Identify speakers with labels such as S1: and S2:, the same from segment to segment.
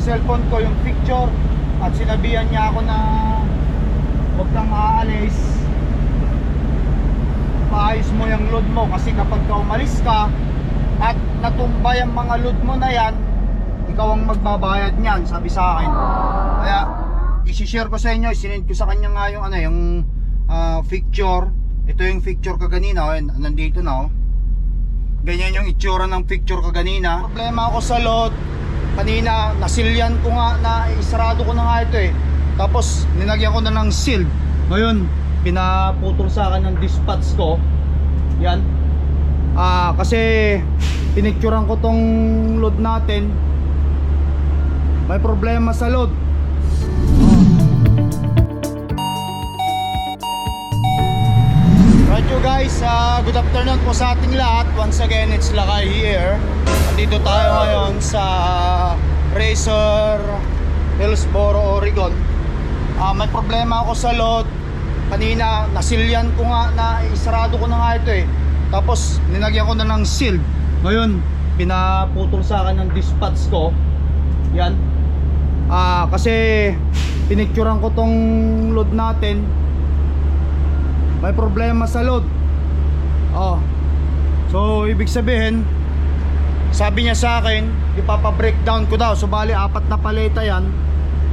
S1: cellphone ko yung picture at sinabihan niya ako na huwag kang aalis, paayos mo yung load mo kasi kapag ka umalis ka at natumba yung mga load mo na yan, ikaw ang magbabayad niyan, sabi sa akin. Kaya i-share ko sa inyo, isinend ko sa kanya nga yung yung picture. Ito yung picture kaganina, nandito na ganyan yung itsura ng picture kaganina. Problema ako sa load kanina, nasilyan ko nga, na isarado ko na nga ito tapos ninagyan ko na ng seal. Ngayon pinaputol sa akin ng dispatch ko yan, kasi pinicturean ko tong load natin, may problema sa load. Right you guys, good afternoon po sa ating lahat. Once again, it's Lakay here. Nandito tayo ngayon sa Racer, Hillsboro, Oregon. May problema ako sa load kanina, nasilyan ko nga, na isarado ko na nga ito tapos ninagyan ko na ng seal. Ngayon pinaputol sa akin ng dispatch ko yan, kasi pinicturean ko tong load natin, may problema sa load. So ibig sabihin, sabi niya sa akin ipapa-breakdown ko daw. So bali 4 na paleta yan,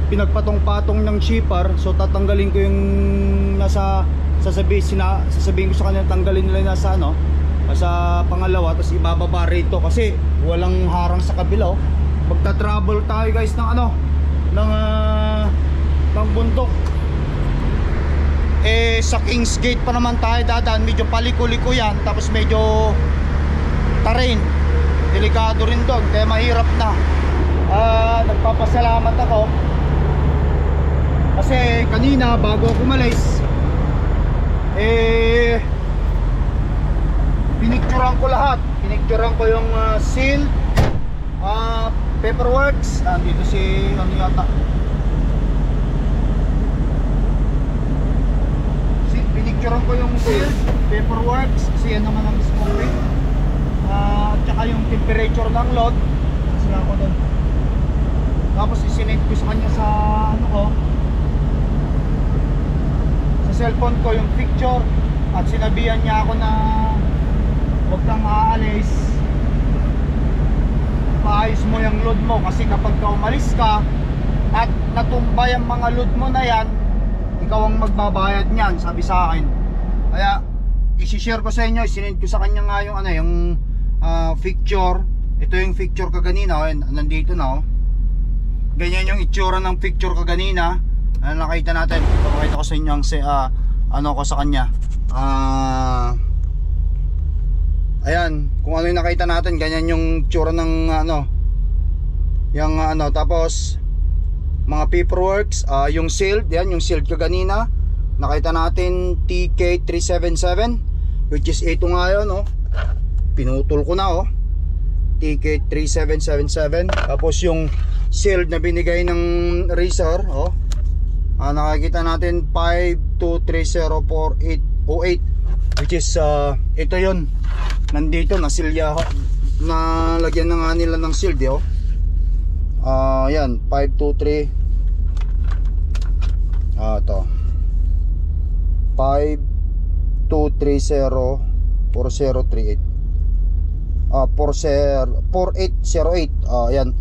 S1: pinagpatong-patong ng shipper. So tatanggalin ko yung nasa sasabihin ko sa kanila, tanggalin nila yung nasa sa pangalawa, tapos ibababa rito kasi walang harang sa kabila. Magta-travel tayo guys ng ng bundok. Sa Kings Gate pa naman tayo dadaan, medyo paliko-liko yan, tapos medyo terrain, delikado rin doon, kaya mahirap na. Nagpapasalamat ako kasi kanina bago ako umalis, pinicturean ko lahat. Pinicturean ko yung seal, paperworks. Dito si yata, pinicturean ko yung seal, paperworks, kasi yan naman ang scoping, at saka yung temperature ng load. Sila ko doon. Tapos isinend ko sa kanya sa sa cellphone ko yung picture at sinabihan niya ako na huwag kang aalis, paayos mo yung load mo kasi kapag ka umalis ka at natumba yung mga load mo na yan, ikaw ang magbabayad niyan, sabi sa akin. Kaya i-share ko sa inyo, isinend ko sa kanya nga yung yung picture. Ito yung picture kaganina, nandito na ganyan yung itsura ng picture kaganina. Nakita natin, pakita ko sa inyo ang ko sa kanya. Ayan, kung ano yung nakita natin, ganyan yung itsura ng tapos mga paperworks, yung sealed, yan yung sealed kaganina. Nakita natin TK377, which is ito nga yun, pinutol ko na TK3777. Tapos yung sealed na binigay ng Racer, nakikita natin 52304808, which is ito yun, nandito nasilya, nalagyan na nga nila ng sealed yan 523 ito 52304038 4808. Yan,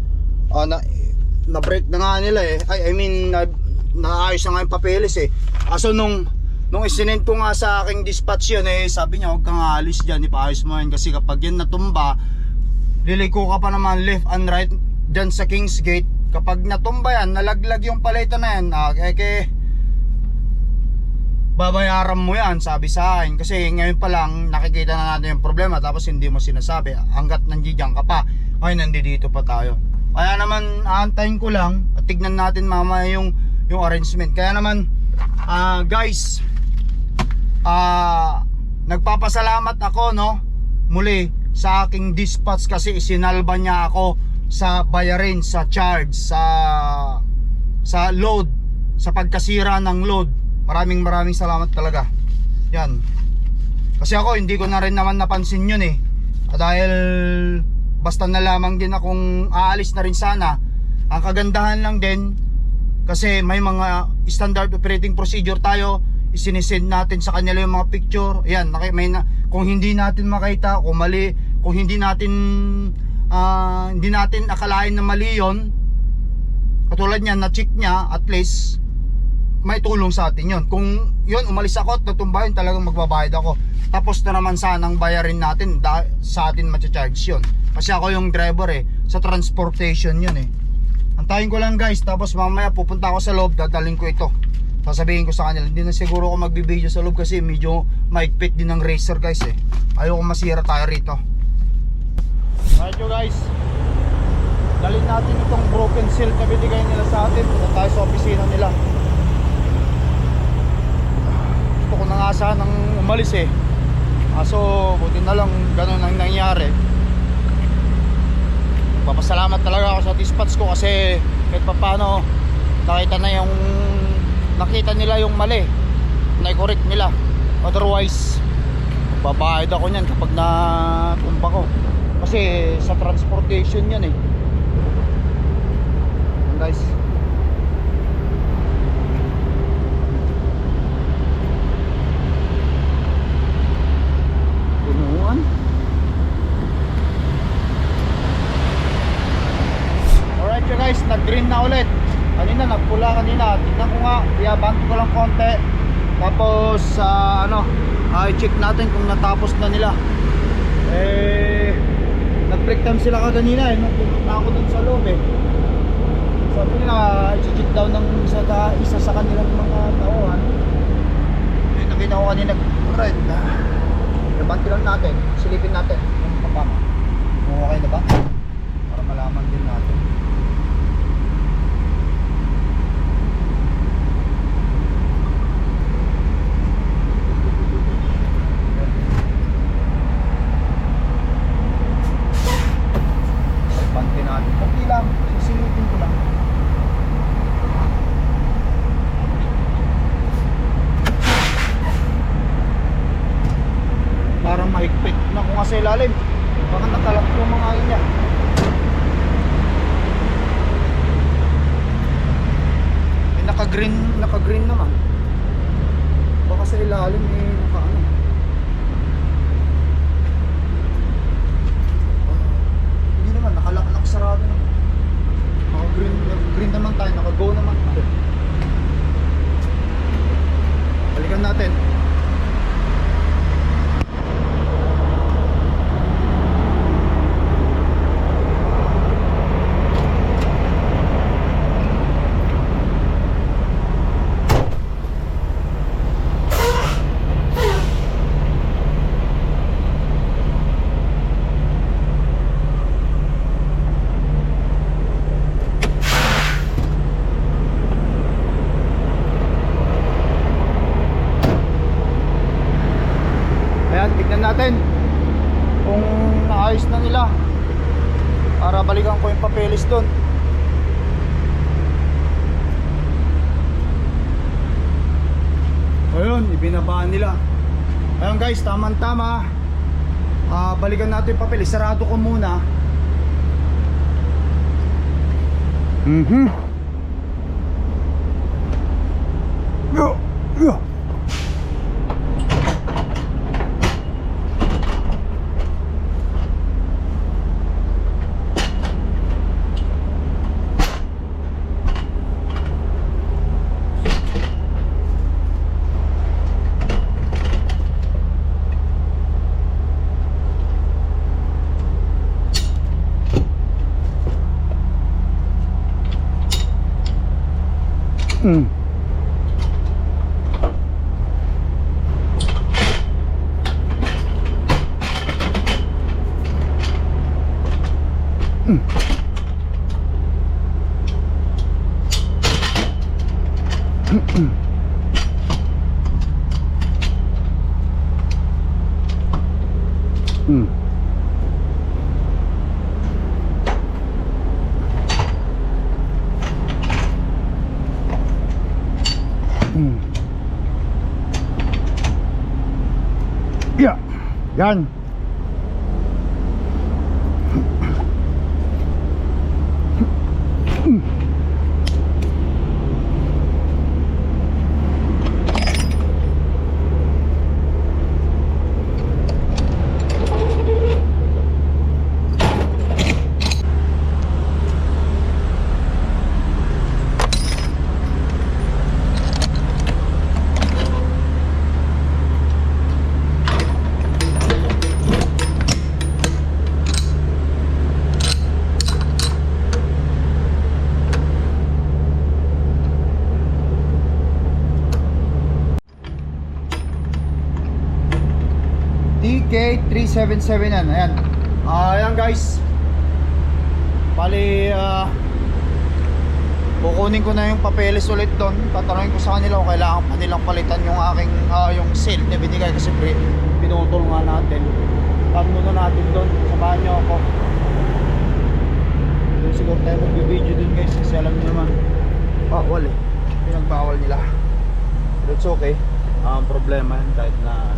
S1: na-break na nga nila naayos na nga yung papeles so nung isinend ko nga sa aking dispatch yun, sabi niya huwag kang aalis dyan, ipaayos mo yan kasi kapag yan natumba, liliko ka pa naman left and right dyan sa Kings Gate. Kapag natumba yan, nalaglag yung paleta na yan, babayaran mo yan, sabi sa akin. Kasi ngayon pa lang nakikita na natin yung problema, tapos hindi mo sinasabi hanggat nandiyan ka pa. Ngayon nandito pa tayo. Kaya naman aantayin ko lang at tignan natin mamaya yung arrangement. Kaya naman guys, nagpapasalamat ako muli sa aking dispatch kasi isinalba niya ako sa bayarin, sa charge, sa load, sa pagkasira ng load. Maraming salamat talaga. Yan. Kasi ako hindi ko na rin naman napansin yun dahil basta na lamang din akong aalis na rin sana Ang kagandahan lang din, kasi may mga standard operating procedure tayo, isinisend natin sa kanila yung mga picture. Ayan, kung hindi natin makita, kung mali, kung hindi natin akalain na mali yon, katulad niyan, na-check niya, at least may tulong sa atin yon. Kung yun, umalis ako at natumba yun, talagang magbabayad ako. Tapos na naman sanang bayarin natin, sa atin matcha-charge yun. Kasi ako yung driver sa transportation yun Antayin ko lang guys, tapos mamaya pupunta ako sa loob, dadaling ko ito. Sasabihin ko sa kanila, hindi na siguro ako magbibideo sa loob kasi medyo maigpit din ng racer guys Ayoko masira tayo rito. Alright you guys, dalhin natin itong broken seal na binigay nila sa atin. Punta tayo sa opisina nila. Gusto ko na nga sanang umalis kaso buti na lang ganun ang nangyari. Papasalamat talaga ako sa dispatch ko kasi kahit paano nakita nila yung mali, na-correct nila. Otherwise babayad ako niyan kapag natumba ko kasi sa transportation yan guys. Punuan. Alright you guys, nag-green na ulit. Kanina nagpula kanina. Tignan ko nga, i-abant ko lang konti. Tapos i-check natin kung natapos na nila. Nag-break time sila kanina nung pumunta ako dun sa loob Sabi nila, i-check daw ng isa sa kanilang mga tauhan. Nakita ko kanina red. I-abant lang natin, silipin natin yung papama. Okay na ba? Para malaman din natin. Okay lang, sisilipin ko lang. Parang mahigpit na kung sa ilalim. Baka natalak yung mga inya. Naka-green naman. Baka sa ilalim naka-ano. Nakalak sarado naman. Naka-green naman tayo, naka-go naman tayo. Balikan natin. Tignan natin kung naayos na nila para balikan ko yung papeles doon. Ayun, ibinabaan nila. Ayun guys, tama-tama. Balikan natin yung papeles. Sarado ko muna. Yo. Yeah, yan. K377 yan. Ayan. Ayan guys. Bali, kukunin ko na yung papeles ulit doon. Tatanungin ko sa kanila kung kailangan pa nilang palitan yung aking yung seal na binigay kasi pinutol nga natin. Tanong muna natin doon. Samahan nyo ako. Doon siguro tayo mag-video dun guys kasi alam nyo naman bawal eh. Pinagbawal nila. But it's okay. Ang problema yan kahit na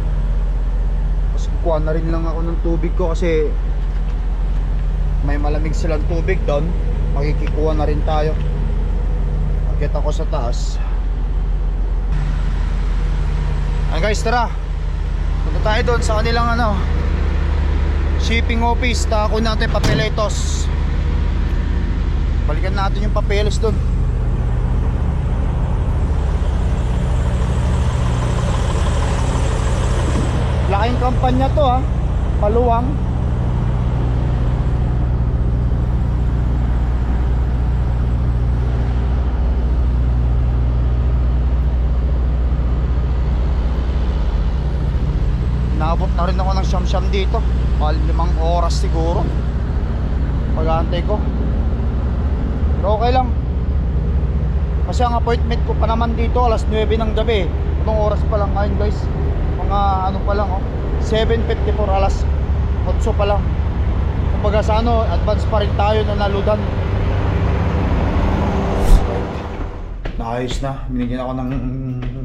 S1: mas kukuha na rin lang ako ng tubig ko kasi may malamig silang tubig doon. Makikikuha na rin tayo. Akit ako sa taas. Ayan guys, tara. Punta tayo doon sa kanilang shipping office. Tako natin papeletos. Balikan natin yung papeles doon. Laking kampanya to ha. Paluwang. Naabot na rin ako ng siyam-siyam dito. 5 oras siguro pag-aantay ko. Pero okay lang kasi ang appointment ko pa naman dito alas 9 ng gabi. Anong oras pa lang ngayon guys? Mga pa lang 7:54, alas 8 pa lang. Kumbaga sa advance pa rin tayo na naludan. Naayos na. Binigyan ako ng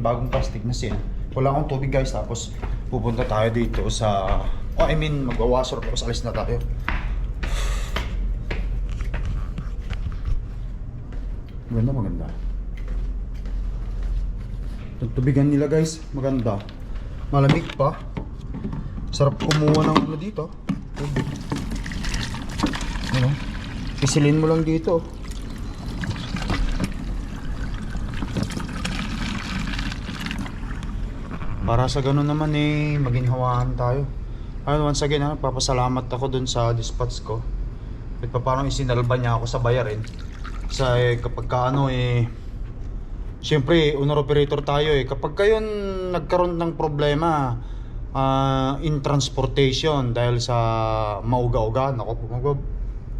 S1: bagong plastic na seal. Wala akong tubig guys. Tapos pupunta tayo dito sa magwawasher tapos alis na tayo. Maganda. Yung tubigan nila guys, maganda. Malamig pa. Sarap kumuha ng dito. Tubig. Pisilin mo lang dito. Para sa ganun naman maginhawaan tayo. Ayun, once again nagpapasalamat ako dun sa dispatch ko. At parang isinalba niya ako sa bayarin. Kasi kapag siyempre owner operator tayo kapag kayo nagkaroon ng problema in transportation dahil sa mauga-uga,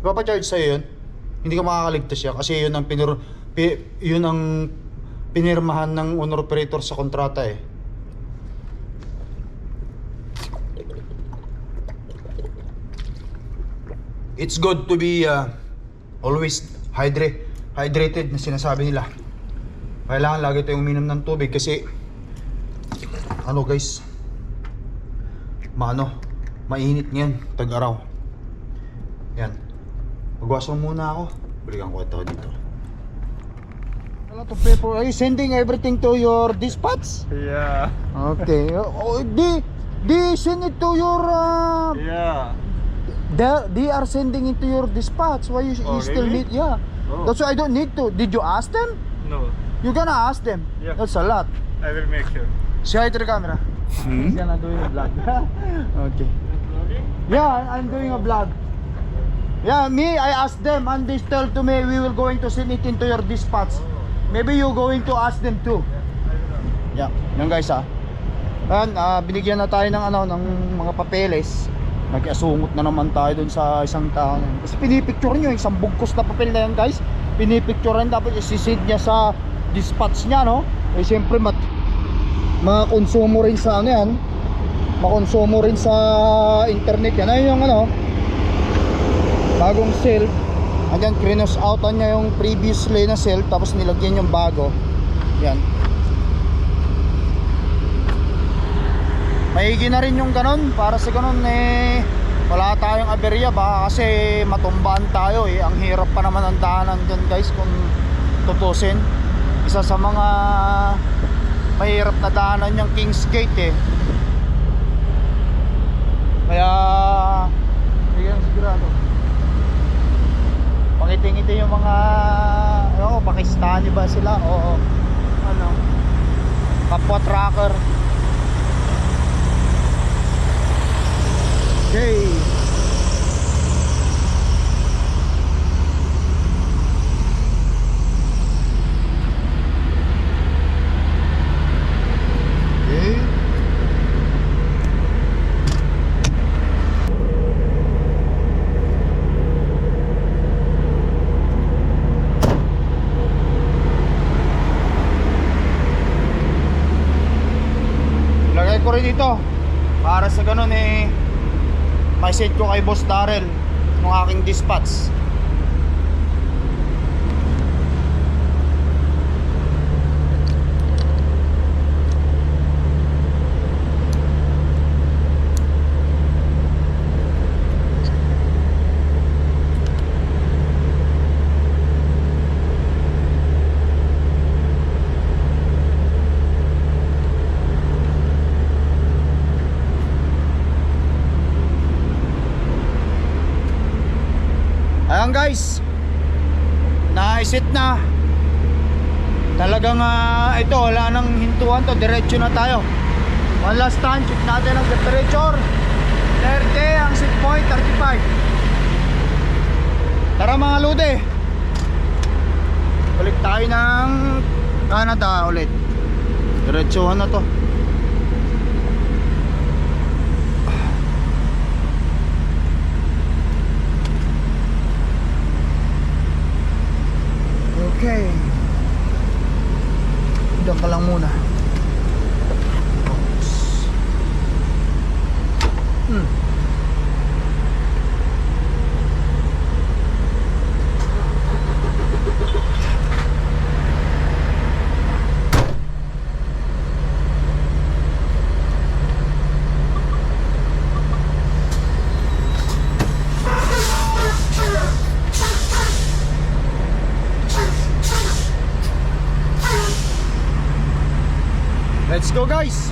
S1: ipapacharge sa'yo yun. Hindi ka makakaligtas siya kasi yun ang pinirmahan ng owner operator sa kontrata It's good to be always hydrated na sinasabi nila. Kailangan lagi tayong uminom ng tubig kasi guys, mainit ngayon, tag-araw. Yan. Magwaso muna ako. Balikan ko ito dito. A lot of paper. Are you sending everything to your dispatch?
S2: Yeah.
S1: Okay. They send it to your
S2: Yeah.
S1: They are sending it to your dispatch. Why you still
S2: really?
S1: need? Yeah.
S2: Oh.
S1: That's why I don't need to. Did you ask them?
S2: No,
S1: You gonna ask them.
S2: Yeah.
S1: That's a lot.
S2: I will make sure.
S1: Say hi to the camera. He's gonna do a vlog. Okay. Yeah, I'm doing a vlog. Yeah, I asked them and they tell to me we will going to send it into your dispatch. Maybe you going to ask them too. Yeah, yan guys Ayan, binigyan na tayo ng mga papeles. Nag-asungot na naman tayo dun sa isang tao. Kasi pinipicture nyo, isang bugkos na papel na yan guys. Pinipicture rin, dapat isisid niya sa dispatch niya, no? Siyempre makonsumo rin sa yan. Makonsumo rin sa internet yan. Ayun yung bagong sale. Andyan, krinos outan niya yung previously na sale. Tapos nilagyan yung bago. Yan. Maigi na rin yung ganon. Para sa ganon wala tayong aberya. Baka kasi matumbaan tayo Ang hirap pa naman ang daanan dyan guys kung tutusin. Isa sa mga mahirap na daanan yung Kings Gate Kaya hindi yan sigurado. Pakiti-ngiti yung mga Pakistani ba sila o kapwa tracker. Okay. ko rin ito para sa ganun message ko kay Boss Darrell ng aking dispatch. Ayan guys, naisit na. Talagang ito, wala nang hintuan to, diretso na tayo. One last time, check natin ang temperature. 30 ang set point, 35. Tara mga lude, balik tayo ng Canada ulit. Diretsuhan na to. Okay. Diyan ka lang muna. Let's go guys.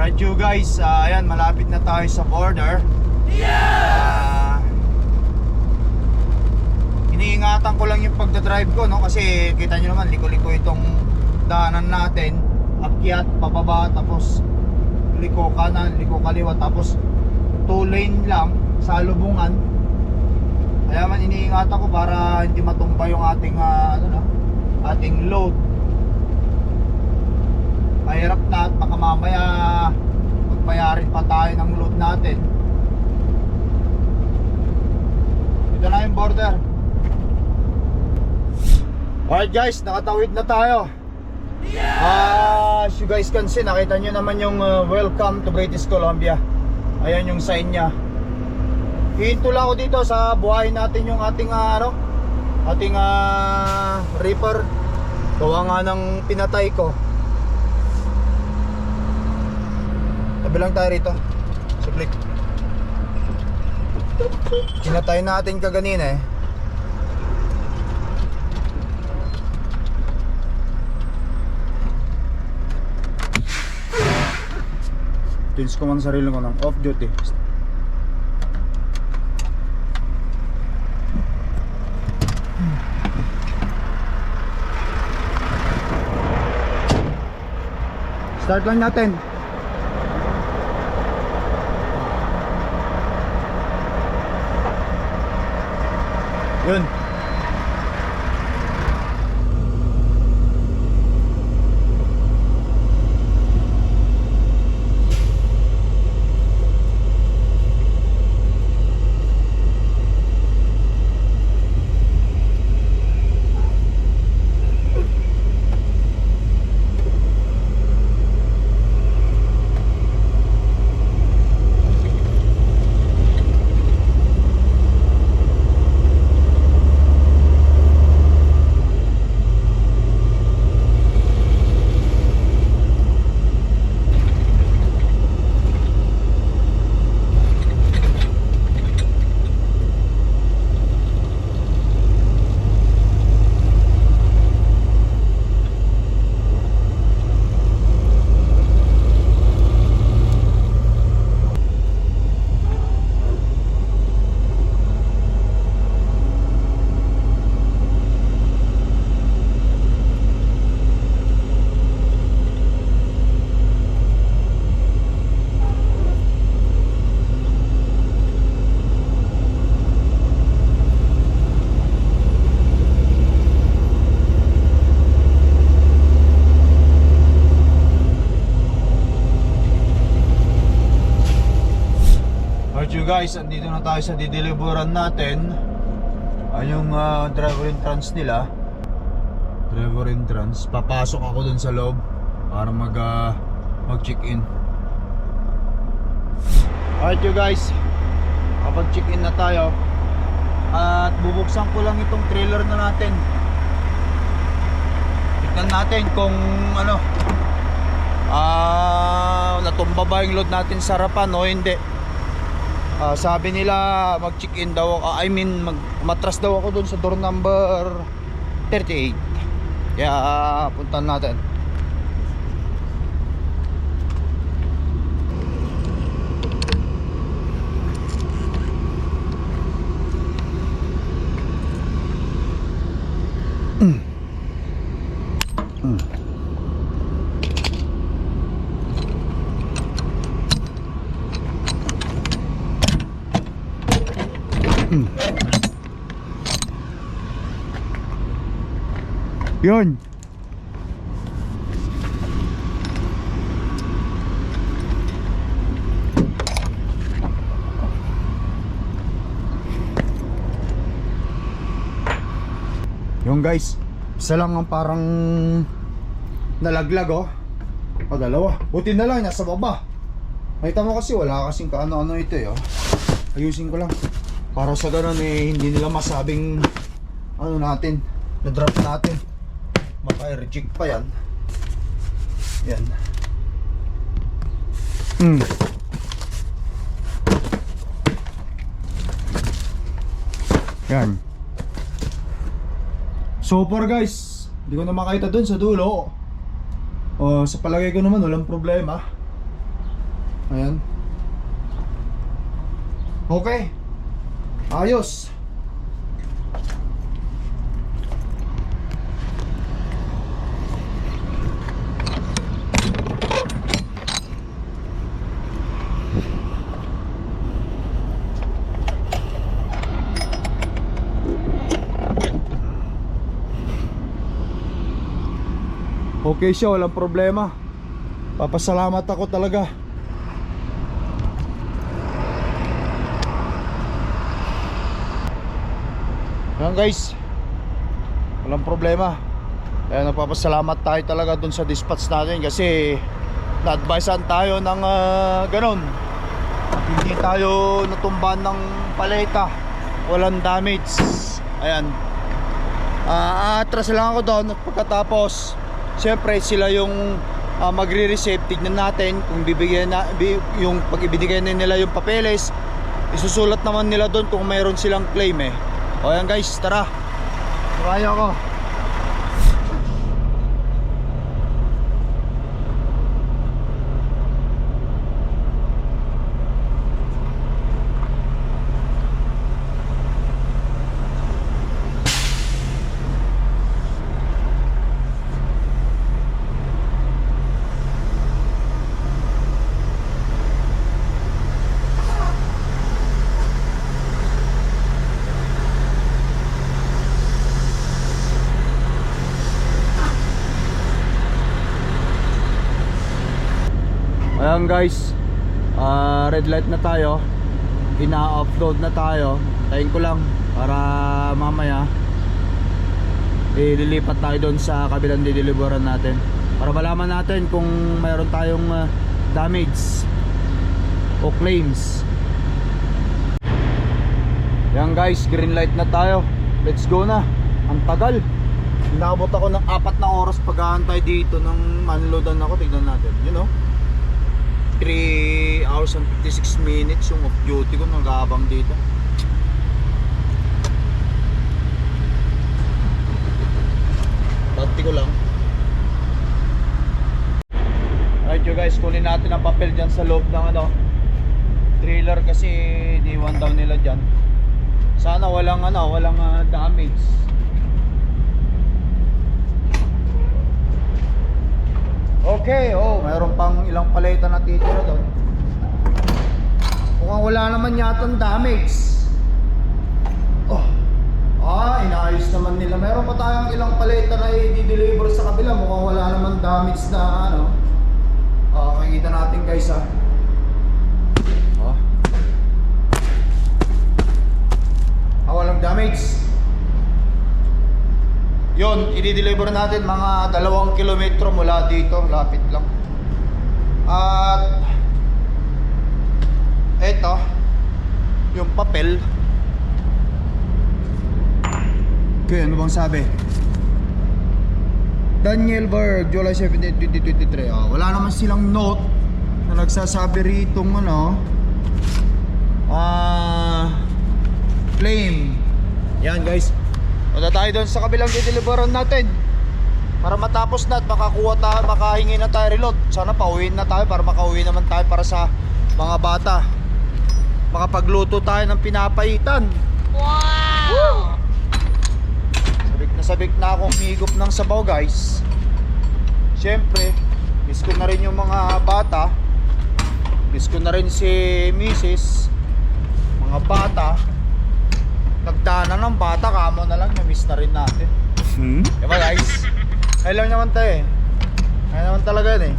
S1: Alright you guys, ayan, malapit na tayo sa border. Iniingatan ko lang yung pagdadrive ko, no? Kasi kita nyo naman, liko-liko itong daanan natin. Akyat, pababa, tapos liko kanan, liko kaliwa, tapos 2 lane lang sa lubungan. Kaya man iniingatan ko para hindi matumba yung ating ating load. Mahirap na at baka mamaya magbayarin pa tayo ng load natin. Ito na yung border. Alright guys, nakatawid na tayo. As you guys can see, nakita nyo naman yung welcome to British Columbia. Ayan yung sign nya. Hihinto lang ako dito sa buhayin natin yung ating ating reaper. Gawa nga ng pinatay ko. Tabi lang tayo rito. Sublik. Kinatay natin kaganina eh. Change ko man sarili ko ng off duty. Start lang natin. Yun. Alright you guys, andito na tayo sa dideliveran natin. Yung driver entrance nila. Driver entrance. Papasok ako dun sa loob para mag-check-in. Alright you guys, kapag check-in na tayo. At bubuksan ko lang itong trailer na natin. Tignan natin kung ano, natumba ba yung load natin sa harapan o hindi. Sabi nila mag-check-in daw ako, matras daw ako dun sa door number 38. Kaya puntahan natin. Yun. Yung guys, isa lang ang parang nalaglag oh. O dalawa. Buti na lang nasa baba. Nakita mo kasi wala kasing kaano-ano ito eh oh. Ayusin ko lang. Para sa ganun eh hindi nila masabing ano natin, na-drop natin. Baka reject pa yan. Yan. Yan. So far guys, hindi ko na makita dun sa dulo. Sa palagay ko naman walang problema. Ayan. Okay. Ayos. Okay siya, walang problema. Papasalamat ako talaga. Ayan guys, walang problema. Kaya nagpapasalamat tayo talaga dun sa dispatch natin. Kasi na-advisean tayo ng ganon. Hindi tayo natumban ng paleta. Walang damage. Ayan. Atras lang ako doon. Pagkatapos siyempre sila yung magre-receive. Tignan natin kung bibigyan na, yung pag ibigay na nila yung papeles, isusulat naman nila doon kung mayroon silang claim eh. O yan guys, tara. Kaya ko. Ayan guys, red light na tayo. Ina-upload na tayo. Tayin ko lang para mamaya lilipat tayo doon sa kabilang dideliveran natin, para malaman natin kung mayroon tayong damage o claims. Ayan guys, green light na tayo. Let's go na. Ang tagal. Inabot ako ng 4 na oras pag-aantay dito ng unloadan ako. Tignan natin, you know, 3 hours and 56 minutes yung off duty ko, nag-aabang dito. Bati ko lang. Alright you guys, kunin natin ang papel dyan sa loob ng trailer kasi iniwan daw nila dyan. Sana walang damage. Okay, mayroon pang ilang paleta na titira doon. Mukhang wala naman yatang damage. Inaayos naman nila. Meron pa tayong ilang paleta na i-deliver sa kabila. Mukhang wala naman damage na makikita natin guys ha. Walang damage. Yun, i-deliver natin mga 2 kilometro mula dito, lapit lang. At eto, yung papel. Okay, ano bang sabi? Daniel Berg, July 17, 2023. Wala naman silang note na nagsasabi rito claim. Yan guys, punta tayo doon sa kabilang dideliveran natin para matapos na at makahingi na tayo reload. Sana pauwiin na tayo para makauwi naman tayo para sa mga bata. Makapagluto tayo ng pinapaitan. Wow! Woo! Sabik na akong higop ng sabaw guys. Siyempre, miss ko na rin yung mga bata. Miss ko na rin si Mrs. Mga bata. Nagdana ng bata, kamo na lang, na-miss na rin natin. Diba guys? Ay lang naman tayo eh. Ay naman talaga yun eh.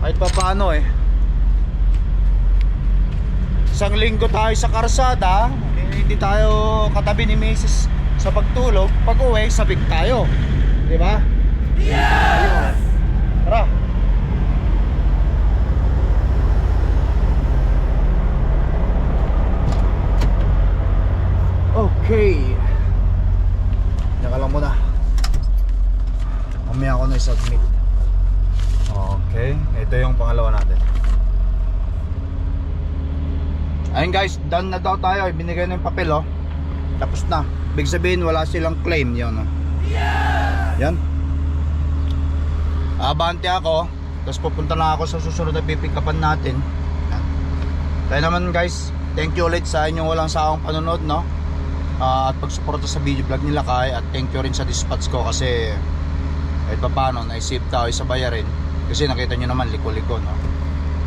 S1: Kahit pa paano eh. Isang linggo tayo sa karsada, hindi tayo katabi ni Mrs. sa pagtulog. Pag uwi, sabik tayo. Diba? Yes! Tara! Okay. Diyan ka lang muna. Mamaya ako na i-submit. Okay. Ito yung pangalawa natin. Ayun guys, done na daw tayo. Binigay na yung papel Tapos na. Big sabihin wala silang claim yun Yan. Abante ako. Tapos pupunta na ako sa susunod na pipikapan natin. Yan. Kaya naman guys, thank you ulit sa inyong walang sawang panonood at pagsuporta sa video vlog nila Kai. At thank you rin sa dispatch ko kasi kahit pa paano naisip tayo sa bayarin. Kasi nakita nyo naman liko-liko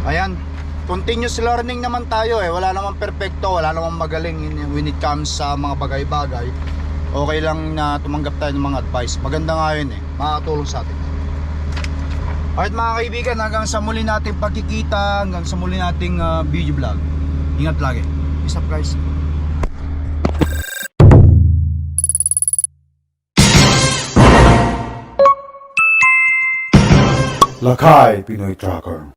S1: Ayan, continuous learning naman tayo wala namang perfecto, wala namang magaling when it comes sa mga bagay-bagay. Okay lang na tumanggap tayo ng mga advice. Maganda nga yun makakatulong sa atin. Alright mga kaibigan, hanggang sa muli nating pagkikita, hanggang sa muli nating video vlog. Ingat lagi. Peace up guys.
S3: Lakay Pinoy Tracker.